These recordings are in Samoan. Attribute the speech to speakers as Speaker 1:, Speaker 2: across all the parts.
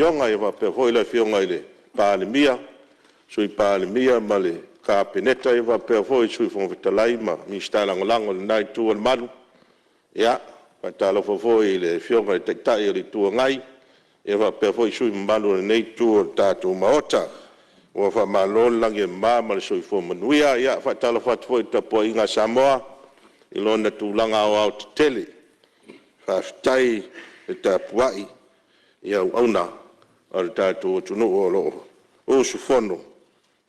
Speaker 1: Afioga faapea foi le Afioga i le Palemia, Sui Palemia ma le Kapeneta, faapea foi le Sui Fofoga Fetalai ma Minisita Lagolago o lena Itu o le Malu. E faatalofa foi i le Afioga i le Taitai o le Itu Agai faapea foi sui usufono mamalu o lenei Itu o le tatou Maota. Ua faamalo le lagi e mama ma le soifua manuia. E faatalofa atu foi i le tapuaiga a Samoa i lona tulaga aoaotetele, faafetai le tapuai i auauna a lo tatou atunuu o lo o usufono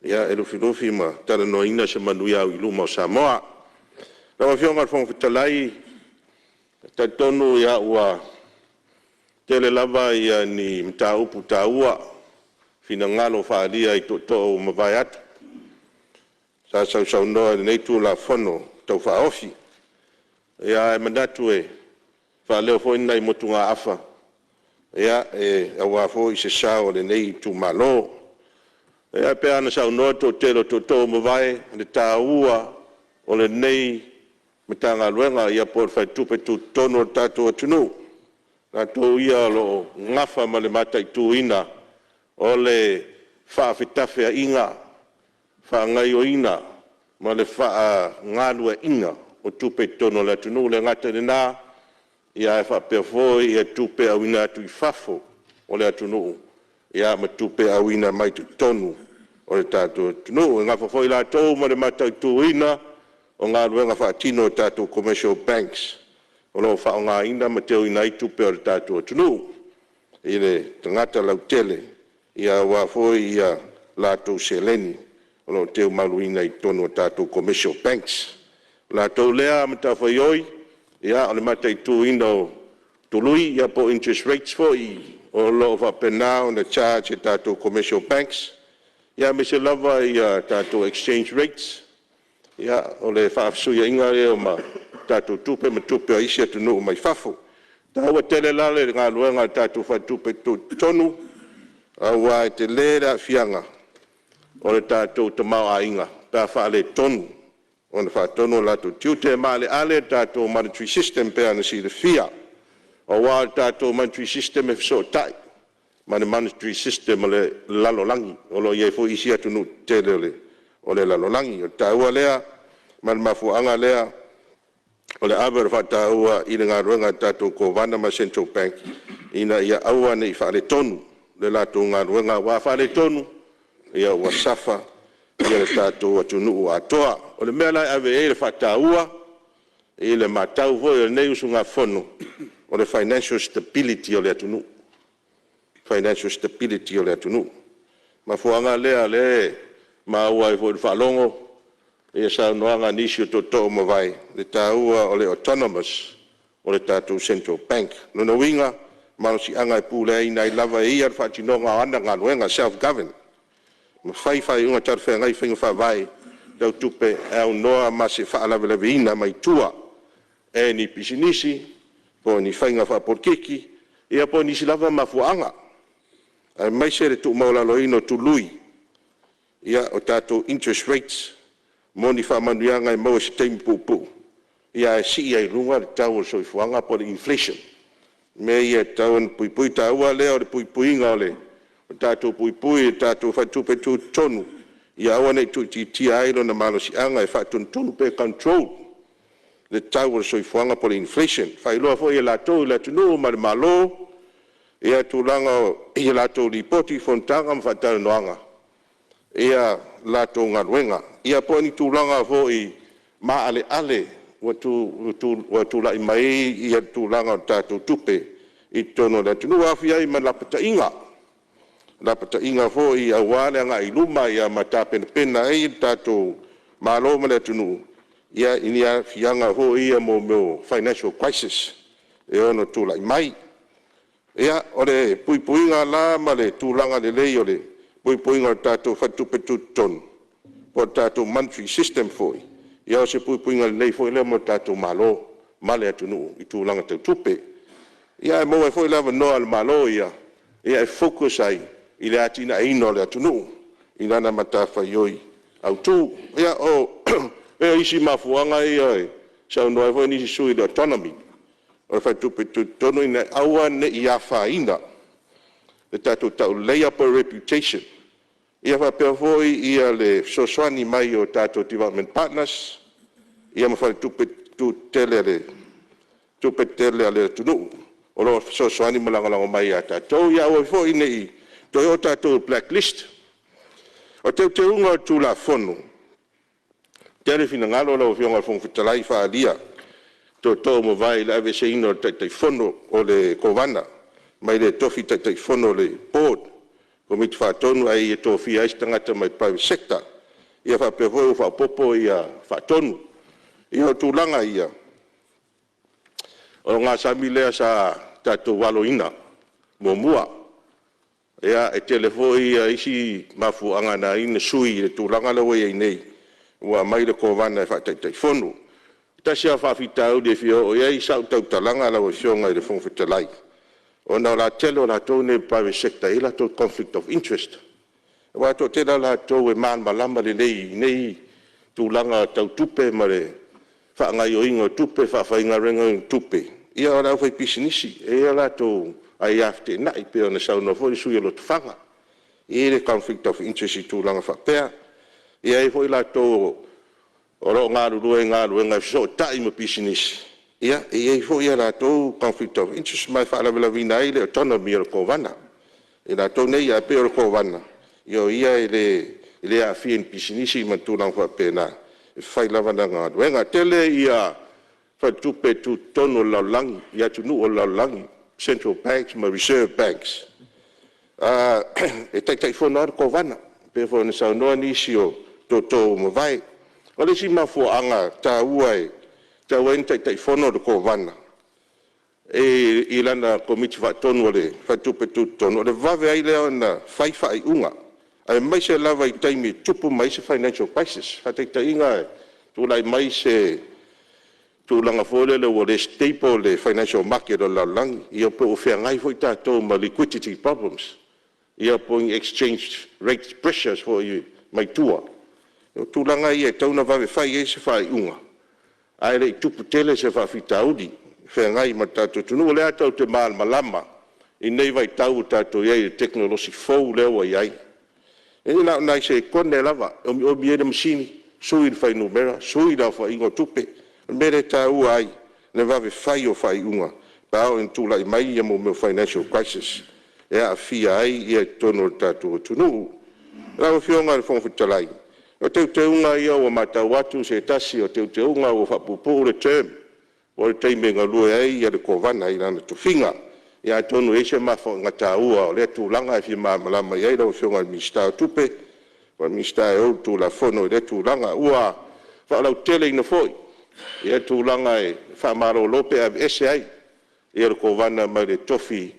Speaker 1: e lufilufi ma talanoaina se manuia auiluma o Samoa. Lau Afioga i le Fofoga Fetalai, e talitonu ua tele lava ni mataupu taua, finagalo faaalia i tootoo ua mavae atu sa sausaunoa i lenei Tulafono Tau Faaofi. Ae manatu e faaleo foi ni nai motugaafa aua foi se sao o lenei itumalo. E pei lava ona saunoa le toatele o tootoo ua mavae i le taua o lenei Matagaluega po o le Faletupe Tutotonu o le tatou atunuu, o latou ia o lo o nafa ma le mataituina o le faafetafeaiga, faagaoioiga ma le faagalueaiina o tupe i totonu o le atunuu. E le gata i lena, ae faapea foi tupe auina atu i fafo o le atunuu ma tupe auina mai totonu o le tatou atunuu. E nafa foi latou ma le mataituina o galuega faatino a tatou Commercial Banks o lo o faaaogaina ma teuina ai tupe a le tatou atunuu i le tagata lautele, aua foi a latou seleni o lo o teumaluina i totonu o tatou Commercial Banks. O le latou lea matafaioi o le mataituina o tului po o interest rates foi o lo o faapena ona charge e tatou Commercial Banks, aemaise lava tatou exchange rates, o le faafesuiaiga lea o tatou tupe ma tupe a isi atunuu mai fafo. E taua tele la le galuega a le tatou Faletupe Tutotonu, aua e tele le aafiaga o le tatou tamaoaiga pe a faaletonu ona faatonu o latou tiute. E maaleale le tatou monetary system e pei ona silafia, aua o le tatou monetary system e fesootai ma le monetary system a le lalolagi, o lo o i ai foi isi atunuu tetele o le lalolagi. O le taua lea ma le mafuaaga lea o le ave o le faataua i le galuega a le tatou Kovana ma le Central Bank, ina ia aua ne i faaletonu le latou galuega, aua a faaletonu, ua suffer le tatou atunuu atoa. O le mea la e ave i ai le faataua i le matau foi a lenei usugafono, o le financial stability o le atunuu, financial stability o le atunuu. O le mafuaaga lea o lea e maua ai foi i le faalogo i saunoaga a nisi o tootoo ua mavae, le taua o le autonomous o le tatou Central Bank. O lona uiga, o le malosiaga e puleaina ai lava e ia le faatinoga o ana galuega, self govern, ma fai faaiuga talafeagai i faiga faavae tau tupe e aunoa ma se faalavelaveina mai tua e ni pisinisi po o ni faiga faapolokiki ia po o nisi lava mafuaaga, aemaise le tuumaualaloina o tului o tatou interest rates mo ni faamanuiaga e maua i se taimi puupuu ae sii ai i luga le tau o le soifuaga po o le inflation. O mea ia e tatau ona puipui. O le taua lea o le puipuiga o le tatou puipui i le tatou Faletupe Tutotonu ia aua ne i tuuitiitia ai lona malosiaga e faatonutonu pe control le tau o le soifuaga po o le inflation. E faailoa foi e latou i le atunuu ma le Malo tulaga i a latou Lipoti, Fonotaga ma faatalanoaga ia latou galuega. Ia po o ni tulaga foi maaleale ua tulai mai ai le tulaga o tatou tupe i totonu o le atunuu, e aofia ai ma lapataiga, lapataiga foi aua le agai i luma ma tapenapena ai le tatou Malo ma le atunuu i ni aafiaga foi ia mo mea o financial crisis e ono tulai mai. Ia, o le puipuiga la ma le tulaga lelei o le puipuiga o le tatou Faletupe Tutotonu po o le tatou monetary system foi, ia o se puipuiga lelei foi lea mo le tatou Malo ma le atunuu i tulaga tau tupe. Ae maua ai foi le avanoa o le Malo ia e focus ai i le atinaeina o le atunuu i lana matafaioi autu. Ia o isi mafuaaga ia e saunoa ai foi nisi sui usufono i le autonomy o le Faletupe Tutotonu ina ia aua ne i afaina. le tatou tauleleia po o le reputation, ia faapea foi le fesoasoani mai o tatou development partners ma faletupe tutele a le atunuu o lo o fesoasoani ma lagolago mai ia tatou. Ia aua foi ne i toe o tatou i le black list. O Teuteuga o le Tulafono, e tele finagalo lau Afioga i le Fofoga Fetalai faaalia, i tootoo ua mavae i le aveeseina o le Taitaifono o le Kovana mai le tofi Taitaifono o le Board, Komiti Faatonu ae ia tofia ai se tagata mai private sector. Ia faapea foi ua faaopoopo Faatonu. Ia o tulaga ia, o ogasami lea sa tatou aloina muamua. E tele foi isi mafuaaga na ala ai ona sui i le tulaga lea ua i ai nei, ua aumai le Kovana e faa-Taitaifono. E tasi lava faafitauli e fia oo i ai sau tautalaga lau Afioga i le Fofoga Fetalai, ona o le tele o latou nei o le private sector e i ai latou conflict of interest. Aua e toatele lava latou e malamalama lelei i nei tulaga tau tupe ma le faagaoioiga o tupe, faafaigaluegaina o tupe, ia o le aufaipisinisi, e i ai a latou aia feteenai pei ona saunoa foi le sui usufono o Lotofaga. E i ai le conflict of interest i tulaga faapea. E i ai foi latou o lo o galulue i galuega e fesootai ma pisinisi, ia e i ai foi a latou conflict of interest, ma e faalavelaveina ai le autonomy o le Kovana i latou nei. Ae pei o le Kovana, o ia e le aafia i ni pisinisi ma tulaga faapena, e fai lava lana galuega. E tele faletupe tutotonu o le lalolagi i atunuu o le lalolagi, Central Banks ma Reserve Banks, e Taitaifono lava le Kovana, pei foi ona saunoa nisi o tootoo ua mavae. O le isi mafuaaga taua e tatau ai ona Taitaifono le Kovana i lana Komiti Faatonu o le Faletupe Tutotonu, o le vave ai lea ona fai faaiuga, aemaise lava i taimi e tupu mai ai se financial crisis. Faataitaiga e tulai mai se tulaga foi lele ua le stable le financial market o le lalolagi, ia po ua feagai foi tatou ma liquidity problems, ia po o ni exchange rate pressures foi mai tua. O tulaga ia e tatau ona vave fai ai se faaiuga ae le i tupu tele se faafitauli e feagai ma le tatou atunuu. O lea tatou te malamalama i lenei vaitau ua tatou i ai i le tekonolosi fou lea ua i ai. E na o nai sekone lava e omiomi ai le masini, sui le fuainumera, sui le aofaiga o tupe. O le mea lea e taua ai le vave fai o faaiuga pe a oo ina tulai mai mea o financial crisis e aafia ai totonu o le tatou atunuu. Lau Afioga i le Fofoga Fetalai, o teuteuga ia ua matau atu o se tasi o teuteuga ua faapuupuu le term po o le taimi e galue ai le Kovana i lana tofiga. Ia atonu e i ai se mafuaaga taua o lea tulaga e fia malamalama i ai lau Afioga i le Minisita o Tupe po o le Minisita e ou le Tulafono i lea tulaga. Ua faalauteleina foi tulaga e faamalolo pe aveese ai le Kovana mai le tofi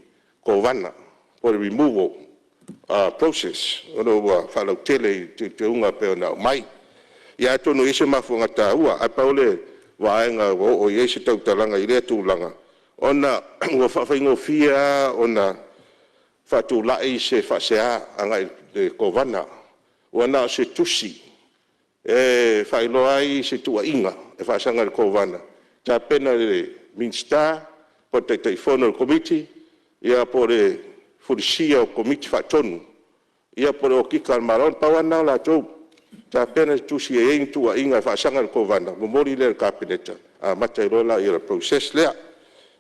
Speaker 1: Kovana po o le removal process o lo o ua faalautele i teuteuga e pei ona aumai. Ia atonu e i ai se mafuaaga taua, ae pau le vaega ua oo i ai se tautalaga i lea tulaga, ona ua faafaigofie lava ona faatulai se faasea agai i le Kovana. Ua na o se tusi e faailoa ai se tuuaiga e faasaga i le Kovana, e tapena e le Minisita po o le Taitaifono o le Komiti ia po o le fulisia o Komiti Faatonu, ia po o le Okika a le Malo. Na pau lava lena o latou, tapena se tusi e i ai ni tuuaiga e faasaga i le Kovana, momoli lea i le Kapeneta, amata ai loa lea o le process lea.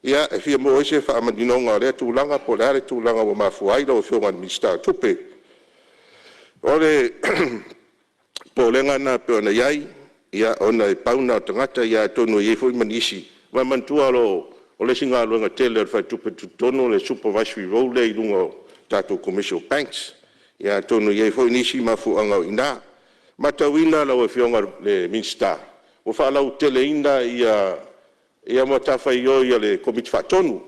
Speaker 1: Ia, e fia maua ai se faamaninoga o lea tulaga po o le a le tulaga ua mafua ai lau Afioga i le Minisita o Tupe. O le popolega lena pei ona i ai, ona e pau lena o le tagata, atonu e i ai foi ma nisi. Aua manatua o le isi galuega tele a le Faletupe Tutotonu o le supervisory role lea i luga o tatou Commercial Banks. Ia atonu e i ai foi nisi mafuaaga o i ina. E matauina lau Afioga i le Minisita, ua faalauteleina matafaioi a le Komiti Faatonu.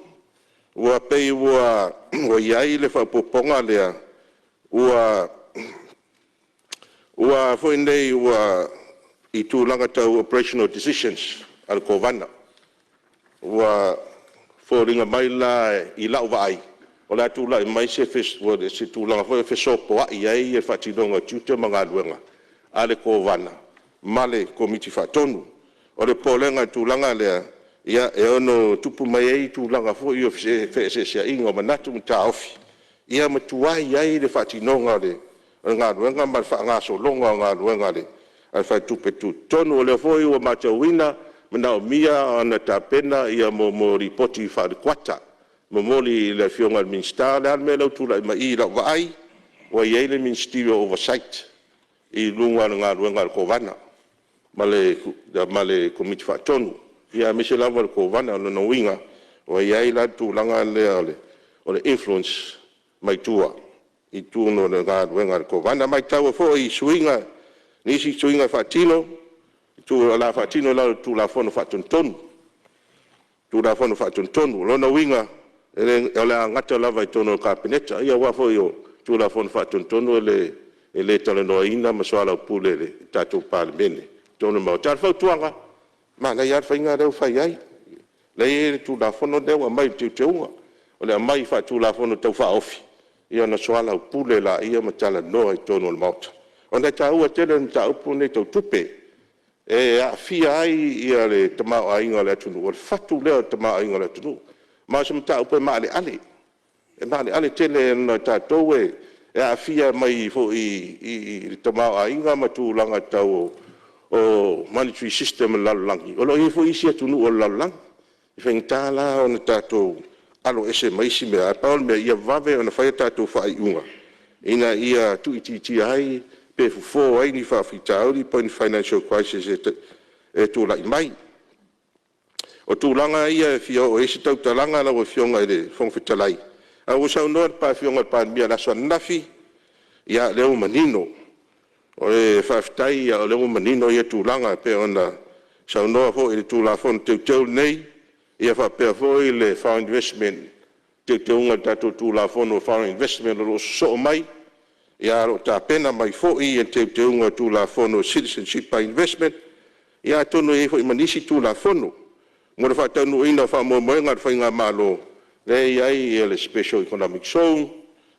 Speaker 1: Ua pei ua i ai le faaopoopoga lea, ua foi nei i tulaga tau operational decisions a le Kovana. Ua foliga mai la i lau vaai, o le a tulai mai se tulaga foi lea e fesopoai ai le faatinoga o tiute ma galuega a le Kovana ma le Komiti Faatonu. O le popolega i le tulaga lea, e ono tupu mai ai tulaga foi ia o feeseeseaiga o manatu ma taofi ia ma tuai ai le faatinoga o le galuega ma le faagasologa o galuega a le Faletupe Tutotonu. O lea foi ua matauina, e manaomia ona tapena mo Lipoti Faale-Kuata, momoli i le Afioga i le Minisita. O le a le mea lea ua tulai mai i i lau vaai, ua i ai le Ministerial Oversight i luga o le galuega a le Kovana ma le Komiti Faatonu, aemaise lava le Kovana. O lona uiga, ua i ai la le tulaga lea o le influence mai tua i totonu o le galuega a le Kovana. E matau foi i suiga, nisi suiga e faatino, o le a faatino i lalo o le Tulafono Faatonutonu. Tulafono Faatonutonu. O lona uiga, o le a gata lava i totonu o le Kapeneta. Ia aua foi o Tulafono Faatonutonu e le talanoaina ma soalaupule e le tatou Palemene i totonu o le Maota. A o le fautuaga, manaia lava le faiga lea ua fai ai, lea e i ai le Tulafono lea ua aumai i le teuteuga, o le aumai faale-Tulafono Tau Faaofi, ia ona soalaupule lea ma talanoa i totonu o le Maota, ona e taua tele le mataupu lenei tau tupe, e aafia ai le tamaoaiga o le atunuu, o le fatu lea o le tamaoaiga o le atunuu. Ma o se mataupu e maaleale, e maaleale tele ona o tatou e aafia mai foi i le tamaoaiga ma tulaga tau o monetary system a le lalolagi, o lo o i ai foi isi atunuu o le lalolagi. E faigata la ona tatou aloese ma isi mea, ae pau o le mea, ia vave ona fai a tatou faaiuga ina ia tuuitiitia ai pe fofo ai ni faafitauli po o ni financial crisis e tulai mai. O tulaga ia e fia oo i ai se tautalaga lau Afioga i le Fofoga Fetalai, ae ua saunoa le Afioga i le Palemia i le aso ananafi, ia o lea ua manino. Faafetai o lea ua manino ia tulaga e pei ona saunoa foi i le Tulafono Teuteu lenei, ia faapea foi le Foreign Investment, teuteuga o le tatou Tulafono o Foreign Investment o lo o sosoo mai, ae o lo o tapena mai foi le teuteuga o le Tulafono o le Citizenship by Investment, ia atonu e i ai foi ma nisi Tulafono mo le faataunuuina o faamoemoega o le faigamalo, lea e i ai le Special Economic Zone,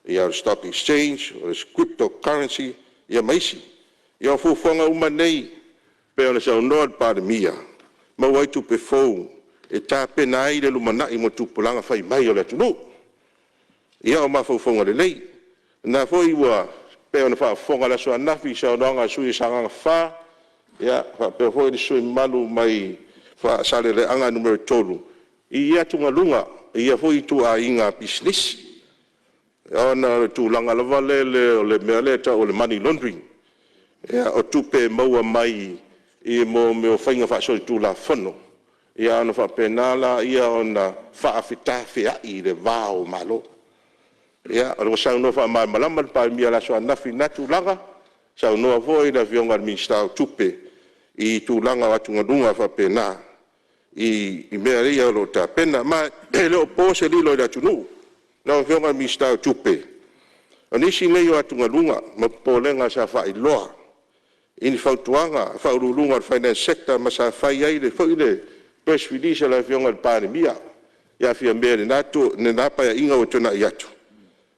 Speaker 1: o le Stock Exchange, o le Cryto Currency ia ma isi. Ia o fuafuaga uma nei e pei ona saunoa le Palemia, e maua ai tupe fou e tapena ai le lumanai mo tupulaga fai mai o le atunuu. Ia o mafaufauga lelei. O lena foi ua pei ona faafofoga i le aso ananafi i le saunoaga a le sui usufono mo Sagaga 4, ia faapea foi le sui usufono mamalu mai Faasaleleaga Nu.3 i ia atugaluga i ia foi ituaiga pisinisi, ona o le tulaga lava lele o le mea lea e tau o le money laundering. O tupe e maua mai i mea o faiga faasolitulafono, ia ona faapena lea ona faafetafeai i le va o Malo. Ia, ua saunoa faamalamalama le Palemia i le aso ananafi i lena tulaga, saunoa foi le Afioga i le Minisita o Tupe i tulaga o atugaluga faapena i mea ia o lo o tapena. Ma e le o po se lilo i le atunuu lau Afioga i le Minisita o Tupe, o nisi nei o atugaluga ma popolega sa faailoa i ni fautuaga a Faauluuluga o le Finance Sector ma sa fai ai foi le press release a le Afioga i le Palemia ia Fiame i lena Paeaiga ua tuanai atu,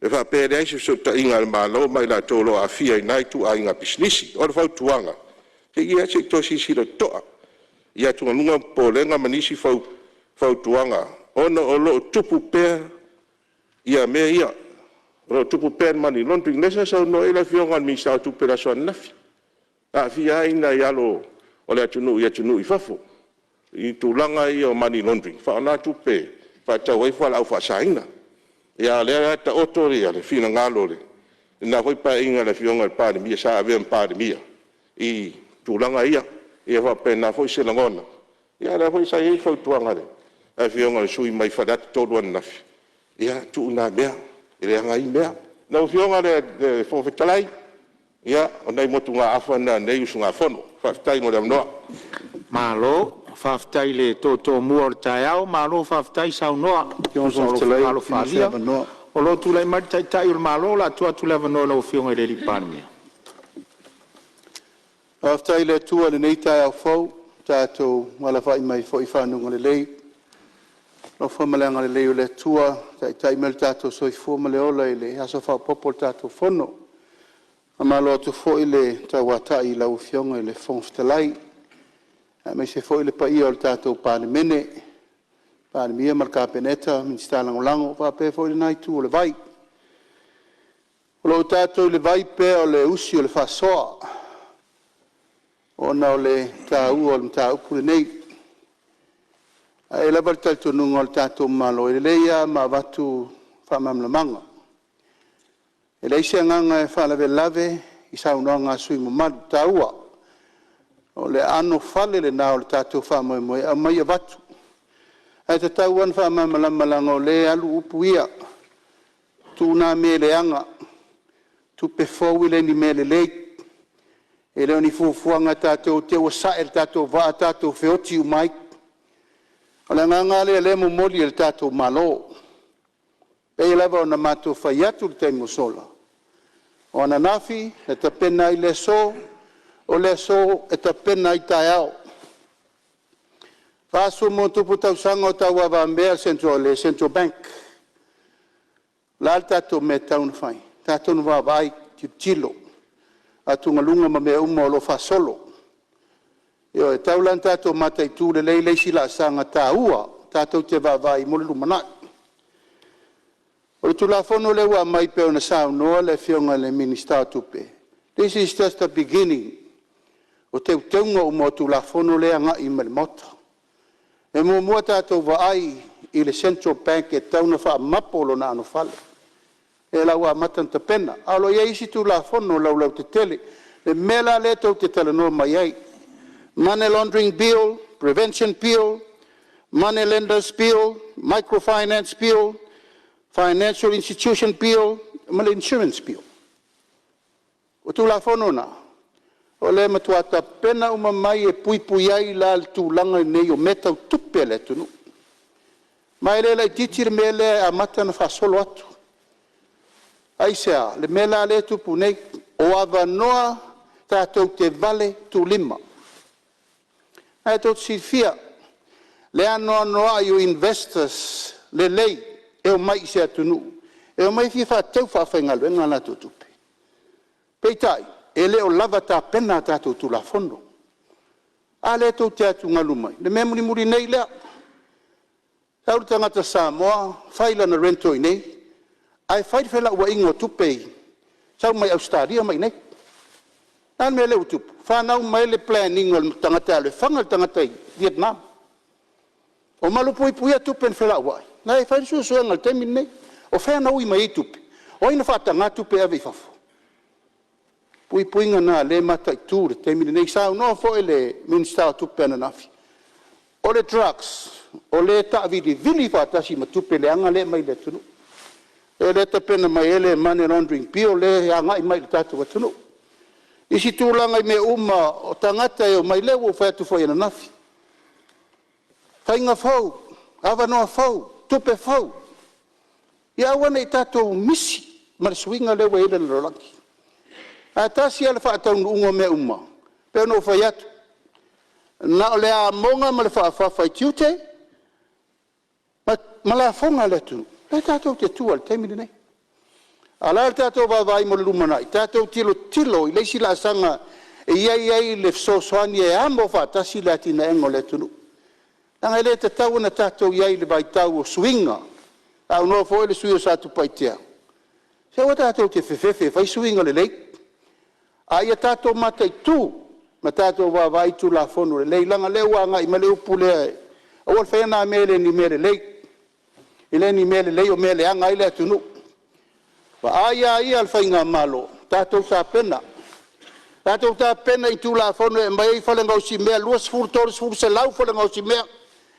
Speaker 1: e faapea e leai se fesootaiga a le Malo ma i latou o lo o aafia i na ituaiga pisinisi. O le fautuaga, ia se i toe silasila totoa i atugaluga ma popolega ma nisi fautuaga ona o lo o tupu pea mea ia, o lo o tupu pea le money laundering. Lea sa saunoa i ai le Afioga i le Minisita o Tupe i le aso ananafi, e aafia ai nai alo o le atunuu i atunuu i fafo i tulaga ia o money laundering, faaaoga tupe e faatau ai fualaau faasaina. A o lea la e taoto le finagalo i lena foi Paeaiga i le Afioga i le Palemia sa avea ma Palemia i tulaga ia. Ia faapena foi se lagona, a o lea foi sa i ai le fautuaga a le Afioga i le sui usufono mai Faleata 3 ananafi, ia tuu na mea, e leaga ai mea. Lau Afioga i le Fofoga Fetalai, ia o nai motugaafa na a lenei usugafono. Faafetai mo le avanoa. Malo faafetai i le tootoomus o le taeao, malo faafetai saunoa e tusa o lou finagalo faaalia. O lo o tulai mai le Taitai o le Malo, o le a tuu atu le avanoa i lau Afioga i le Palemia. Faafetai i le Atua i lenei taeao fou ua tatou alafai mai ai foi i fanuga lelei. I le alofa ma le agalelei o le Atua ua taitai mai lo tatou soifua ma le ola i le aso faaopoopo o le tatou Fono. Faamalo atu foi le tauatai i lau Afioga i le Fofoga Fetalai, aemaise foi le paia o le tatou Palemene, Palemia ma le Kapeneta, Minisita Lagolago, faapea foi lena itu o le vai.
Speaker 2: tatou i le vai pea o le usi o le faasoa, ona o le taua o le mataupu lenei. Ae i ai lava le talitonuga o le tatou Malo, e lelei lava ma avatu faamalamalamaga. E leai se agaga e faalavelave i saunoaga a sui usufono mamalu taua. O le anofale lena o le tatou faamoemoe e aumai avatu. Ae tatau lava ona faamalamalama leaga o lea e alu upu ia, tuu na mea leaga, tupe fou e le o ni mea lelei, e le o ni fuafuaga a tatou te i ua sae le tatou vaa tatou feoti uma ai. O le agaga lava lea o lea e momoli e le tatou Malo. E pei lava ona matou fai atu i le taimi ua sola, o ananafi na tapena ai le aso, o le aso e tapena ai taeao. E 40+ tausaga o tauavamea le Central Bank. O le a le tatou mea e tatau ona fai? E tatou te vaavaai, tilotilo, atugaluga ma mea uma o lo o faasolo. Ioe, e tatau la ona tatou mataitu lelei le isi laasaga taua tatou te vaavaai mo le lumanai. O le Tulafono lea ua aumai pei ona saunoa le Afioga i le Minisita o Tupe, this is just the beginning o teuteuga uma o Tulafono lea e agai mai i le Maota. E muamua tatou vaai i le Central Bank e tatau ona faamapo lona anofale, lea la ua amata ona tapena. Ae o lo o i ai isi Tulafono laulautetele. Le mea la lea tou te talanoa mai ai, Money Laundering Bill, Prevention Bill, Money Lenders Bill, Microfinance Bill, Financial Institution Bill ma le Insurance Bill. O Tulafono na, o lea e matua tapena uma mai e puipui ai la le tulaga lenei o mea tau tupe a le atunuu. Ma e le laitiiti le mea lea e amata ona faasolo atu. Aisea? Le mea la lea e tupu nei, o avanoa tatou te valetuulima. O lena tou te silafia le anoanoai o investors lelei e omai i se atunuu e omai e fia faateu faafaigaluega a latou tupe. Peitai, e le o lava tapena a tatou Tulafono. A lea tou te atugalu mai? O le mea mulimuli nei lea, sau le tagata Samoa fai lana rental i inei ae fai le felauaiga o tupe ia, sau mai Ausetalia ma i inei. O le a le mea lea ua tupu? Fanau mai le plan ina o le tagata e alu e fana le tagata i Vietnam. O malupuipuia tupe na felauai, o la e fai le suesuega i le taimi lenei. O fea na ui mai ai tupe? O ai na faataga tupe e ave i fafo? O puipuiga na o lea e mataitu i le taimi lenei. Na saunoa foi le Minisita o Tupe ananafi, o le drugs o lea e taavilivili faatasi ma tupe leaga lea e aumai i le atunuu. O lea e tapena mai ai le Money Laundering Bill lea e agai mai i le tatou atunuu. I isi tulaga i mea uma o tagata e omai, lea ua ou fai atu foi ananafi, faiga fou, avanoa fou, tupe fou, ia aua ne i tatou misi ma le suiga lea ua i ai le lalolagi. Ae tasi lava le faataunuuga o mea uma, e pei ona ou fai atu, na o le amoga ma le faafafa i tiute ma lafoga a le atunuu, lea tatou te tua i le taimi lenei. A o le a le tatou vaavaai mo le lumanai? Tatou tilotilo i le isi laasaga e i ai le fesoasoani e amo faatasi le atinaeina o le atunuu. Leaga e le tatau ona tatou i ai i le vaitau o suiga. Na saunoa foi le sui usufono mo Satupaitea, se aua tatou te fefefe e fai suiga lelei, a ia tatou mataitu ma tatou vaavaai i Tulafono lelei, leaga o lea ua agai mai le upu lea, aua le faia lena mea e le o ni mea lelei. E le o ni mea lelei o mea e leaga ai le atunuu. Vaai lava ia a le faigamalo, tatou tapena, tatou tapena i Tulafono e aumai ai fale gaosimea 20, 30, 100 fale gaosimea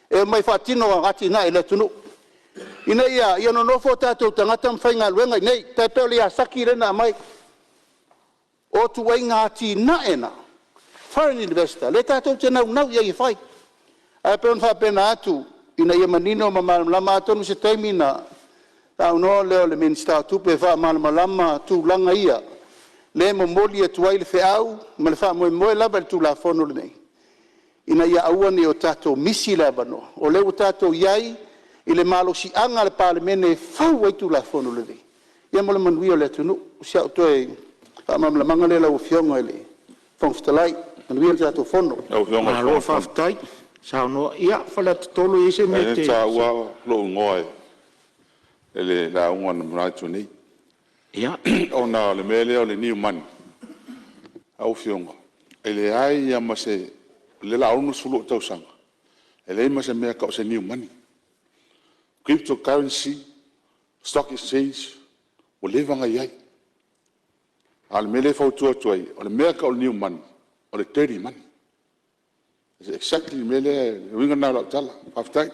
Speaker 2: e omai e faatino atinae i le atunuu, ina ia a? Ia nonofo o tatou tagata ma faigaluega i inei, e tai pei o le Yazaki lea na aumai. O ituaiga atinae na, foreign investor lea tatou te naunau i ai e fai. Ae pei ona faapena atu ina ia manino ma malamalama. Atonu o se taimi ona saunoa lea o le Minisita o Tupe e faamalamalama tulaga ia lea e momoli atu ai le feau ma le faamoemoe lava i le Tulafono lenei, ina ia aua ne i o tatou misi le avanoa, o lea ua tatou i ai i le malosiaga a le Palemene e fau ai Tulafono lelei mo le manuia o le atunuu. O si au toe faamalamalamaga lea lau Afioga i le Fofoga Fetalai. Manuia le tatou Fono.
Speaker 1: Lau Afioga i le
Speaker 3: Malo
Speaker 1: Fofoga Fetalai,
Speaker 3: faafetai saunoa. Ia, Faleata 3 e i ai se mea e
Speaker 1: leai
Speaker 3: te…
Speaker 1: na taua lava lou igoa i le lauga na tuanai atu nei.
Speaker 4: Ona o le mea lea o le new money, lau Afioga, e leai lava ma se… o lea o le a 60 ou tausaga, e leai ma se mea e tau o se new money, crypto currency, stock exchange, ua leva ona i ai. A o le mea lea e fautua atu ai, o le mea e tau o le new money, o le dirty money. Exactly le mea lea, o le uiga lena o lau tala. Faafetai.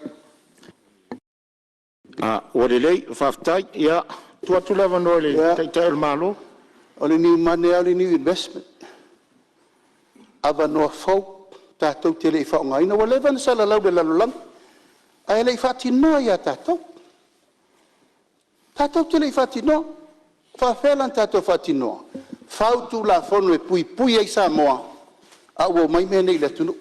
Speaker 3: Ua lelei faafetai. Ia, tuu atu le avanoa i le Taitai o le Malo.
Speaker 2: O le new money lava o le new investment, avanoa fou tatou te le i faaaogaina. Ua leva ona salalau i le lalolagi, ae le i faatinoa ia tatou. Tatou te le i faatinoa. E faapefea la ona tatou faatinoa? Fau Tulafono e puipui ai Samoa a ua omai mea nei i le atunuu.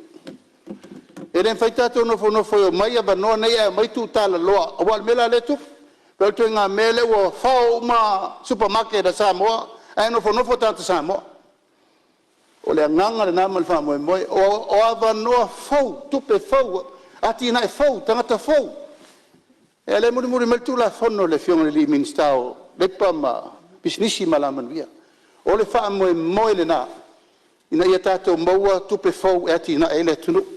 Speaker 2: E le mafai ona tatou nofonofo e omai avanoa nei ae omai tuutalaloa, aua o le mea la lea e tupu, pei o le ituaiga mea lea ua fao uma supermarket a Samoa ae nofonofo tagata Samoa. O le agaga lena ma le faamoemoe. O avanoa fou, tupe fou, atinae fou, tagata fou. Ia lea e mulimuli mai le Tulafono a le Afioga i le Minisita o Leipa ma Pisinisi ma Alamanuia. O le faamoemoe lena ina ia tatou maua tupe fou e atiae ai le atunuu.